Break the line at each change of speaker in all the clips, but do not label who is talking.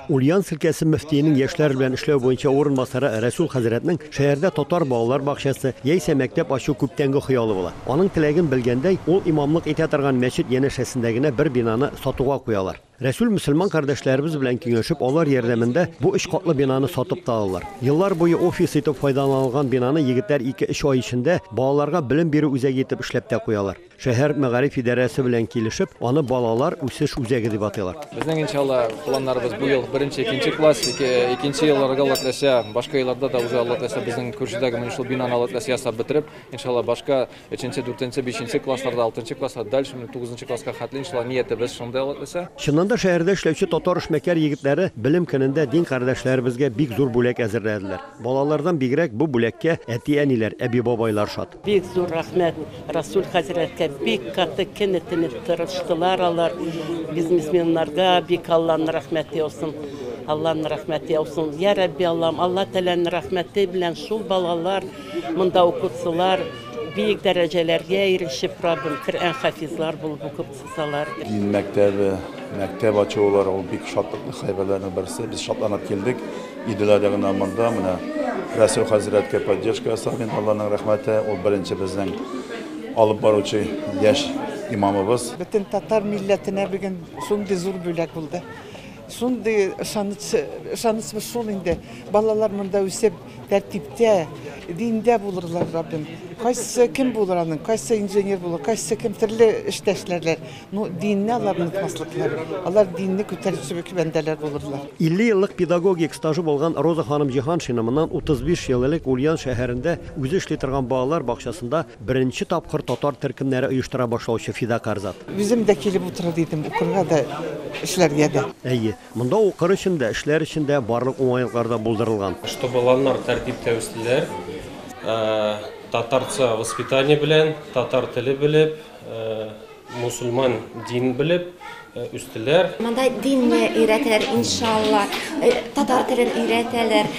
Ульяновск өлкәсе мөфтиенең яшьләр белән эшләү буенча урынбасары Рәсүл хәзрәтнең шәһәрдә татар балалар бакчасы яисә мәктәп ачу күптәнге хыялы була. Аның теләген белгәндәй, ул имамлык итә торган мәчет янәшәсендә генә бер бинаны сатуга куялар. Рәсүл мөселман кардәшләребез белән киңәшеп, алар ярдәмендә бу өч катлы бинаны сатып та алалар. Еллар буе офис итеп файдаланылган бинаны егетләр ике-өч ай эчендә балаларга белем бирү үзәге итеп эшләп тә куялар. Шәһәр мәгариф идарәсе белән килешеп, аны Балалар үсеш үзәге дип атыйлар.
Безнең, иншалла, планнарыбыз бу ел беренче, икенче класс, ике, икенче елларга, Алла теләсә, башка елларда да уже, Алла теләсә, безнең күршедәге менә шул бинаны, Алла теләсә, ясап бетереп, иншалла, башка өченче, дүртенче, бишенче классларда, алтынчы классларда, дальше менә тугызынчы класска хәтле, иншалла, ниятебез шундый, Алла теләсә.
Чыннан да, шәһәрдә эшләүче татар эшмәкәр егетләре Белем көнендә дин кардәшләребезгә бик зур бүләк әзерләделәр. Балалардан бигрәк бу бүләккә әти-әниләр, әби-бабайлар шат.
Бик зур рәхмәт Расүл хәзрәткә, бик каты көне-төне тырыштылар алар бизнесменнарга, бик Алланың рәхмәте яусын, Алланың рәхмәте яусын. Я Рәбби Аллам, Алла Тәгаләнең рәхмәте белән шул балалар монда укытсылар, биек дәрәҗәләргә ирешеп, Раббым, Коръән хафизлар булып укып чыксалар.
Дин мәктәбе, мәктәп ачулар ул бик шатлыклы хәбәрләрнең берсе. Без шатланып килдек. Иделәр ягына монда менә Рәсүл хәзрәткә поддержка ясап, инде Алланың рәхмәте, ул беренче безнең алып баручы яшь имамыбыз.
Бөтен татар милләтенә бүген шундый зур бүләк булды. Шундый ышаныч, ышанычыбыз шул инде, балалар монда үсеп, тәртиптә, диндә булырлар, Раббым. Кайсысы кем булыр аның, кайсысы инженер булыр, кайсысы кем төрле эштә эшләрләр. Ну, динне алар онытмаслыклар. Алар динне күтәрүче бәндәләр булырлар.
50 еллык педагогик стажы булган Роза ханым Җиһаншина моннан 35 ел элек Ульян шәһәрендә үзе эшли торган балалар бакчасында беренче тапкыр татар төркемнәре оештыра башлаучы фидакарь зат.
Үзем дә килеп утырыр идем, укырга да, эшләргә дә.
Әйе, монда укыр өчен дә, эшләр өчен дә барлык уңайлыклар да булдырылган.
Чтобы балалар тәртиптә үстеләр, татарча воспитание белән, татар теле белеп, мусульман дин белеп үстеләр.
Монда динне өйрәтәләр, иншалла, татар телен өйрәтәләр.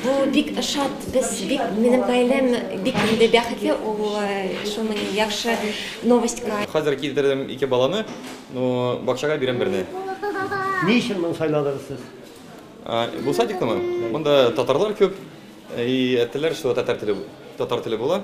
Бу бик шат, без бик, минем гаиләм бик инде бәхетле, ул шуның яхшы новостька.
Хәзер китердем ике баланы, но бакчага бирәм берне.
Ни өчен моны сайладыгыз сез?
Бу садиктамы? Монда татарлар күп, и әйттеләр, что татар теле, татар теле була.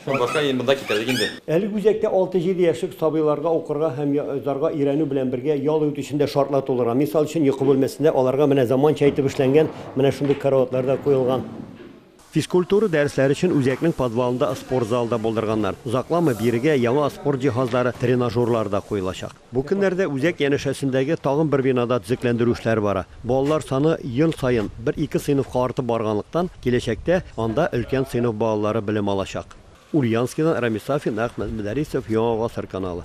Шуңа башка монда китердек инде.
Әлеге үзәктә алты-җиде яшьлек сабыйларга укырга һәм язарга өйрәнү белән бергә ял итү өчен дә шартлар тудырган. Мисал өчен, йокы бүлмәсендә аларга менә заманча итеп эшләнгән менә шундый караватлар да куелган. Физкультура дәресләре өчен үзәкнең подвалында спорт залы да булдырганнар. Озакламый бирегә яңа спорт җиһазлары, тренажерлар да куелачак. Бу көннәрдә үзәк янәшәсендәге тагын бер бинада төзекләндерү эшләре бара. Балалар саны ел саен бер-ике сыйныфка артып барганлыктан, киләчәктә анда өлкән сыйныф балалары белем алачак. Ульяновскидан Рамис Сафин, Әхмәт Мөдәрисов, Яңа Гасыр каналы.